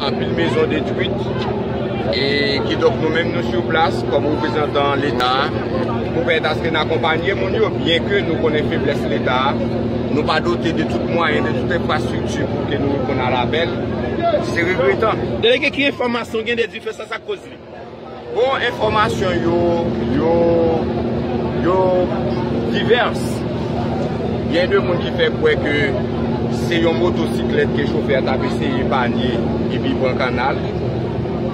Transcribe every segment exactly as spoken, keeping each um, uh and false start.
Anpil mezon detwit. E kidonk nou menm nou sou plas kòm reprezantan Leta a pou pèmèt aske n akonpanye moun yo, byen ke nou konnen feblès Leta a, nou pa dote de tout mwayen, de tout enfrastrikti pou ke nou reponn a lapèl. Se regretan. Delege, ki enfòmasyon gen de dife sa, sa k koz li? Bon, enfòmasyon yo, yo, yo divès. Gen de moun ki fè kwè ke se yon motosiklèt ke chofè a t ap eseye epanye epi pran kanal.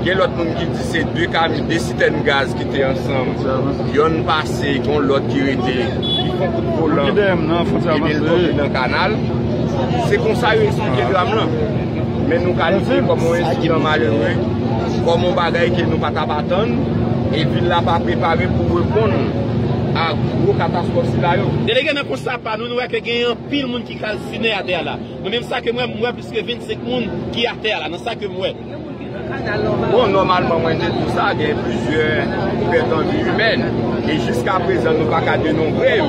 Gen lòt moun ki di se de kamyon, de sitèn gaz ki te ansanm. Yonn pase, gen lòt ki rete, ki fè yon kout volan, epi l tonbe nan kanal. Se konsa yo eksplike dram lan. Men nou kalifye kòm yon ensidan malere, kòm yon bagay ke nou pa t ap atann, e vil la pa prepare pou reponn a gwo katastwòf sila yo. Delege, nan konsta pa nou, nou wè ke gen anpil moun ki kalsine atè a la. Mwen menm, sa ke m wè, m wè plis ke vennsenk moun ki atè a la, nan sa ke m wè. Bon, nòmalman, mwen te di w sa, gen plizyè pèt an vi imèn. E jiskaprezan, nou pa ka denonbre yo.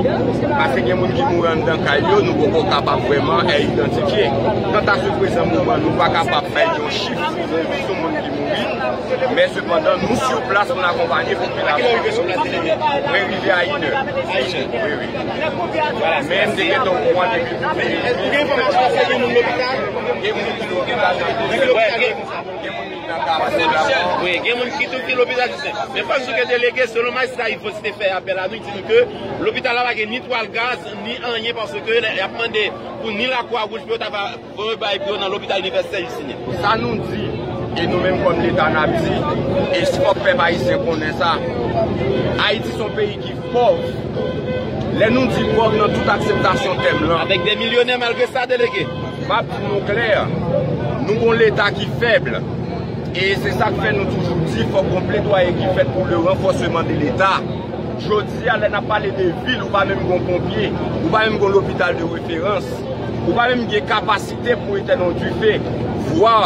Paske gen moun ki mouri anndan kay yo, nou poko kapab vrèman, eh, idantifye. Kanta se prezan moman, nou pa kapab bay yon chif sou moun ki mouri. Men sepandan, nou sou plas pou n akonpanye popilasyon yo. Mwen rive a inè. Wi, wi. Men m te gentan okouran depi. Gen moun ki lopital? Gen moun ki lopital. Gen moun ki nan kay. Wi, gen moun ki tou ki lopital, se. Men fò n di w ke delege, selon majistra Yvens te fè apèl a nou, li di nou ke lopital la pa gen ni twal gaz, ni anyen, paske y ap mande pou ni Lakwa Wouj pou yo ta va voye bay pou yo nan lopital inivèsitè Justinien. Sa nou di, e nou menm kòm Leta n ap di, e si fòk pèp ayisyen konnen sa, Ayiti se yon peyi ki pòv. Lè nou di pòv nan tout akseptasyon tèm lan. Avèk de milyonè malgre sa, delege. M ap di nou klè, nou gon Leta ki fèb. E se sa k fè nou toujou di fòk gon pledwaye ki fèt pou le ranfòseman de Leta. Jodi a, lè n ap pale de vil, ou pa menm gon ponpye, ou pa menm gon lopital de referans, ou pa menm gen kapasite pou etèn yon dife, vwa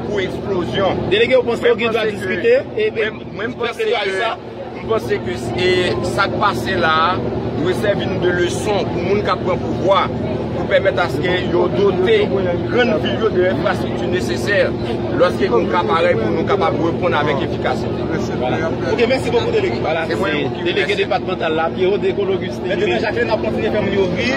pou eksplozyon. Delege, ou panse yo gen dwa diskite e, e fè pledwaye sa? M panse ke, e, sa k pase la a dwe sèvi nou de leson pou moun k ap pran pouvwa, pou pèmèt aske yo dote grann vil yo de enfrastrikti nesesè lòske yon ka parèy pou nou kapab reponn avèk efikasite. Ok, mèsi bokou, delege. Se mwen menm ki remèsye. Delege depatmantal la, Pierrot Deco Augustin. Mèt Jacqueline ap kontinye fè moun yo ri.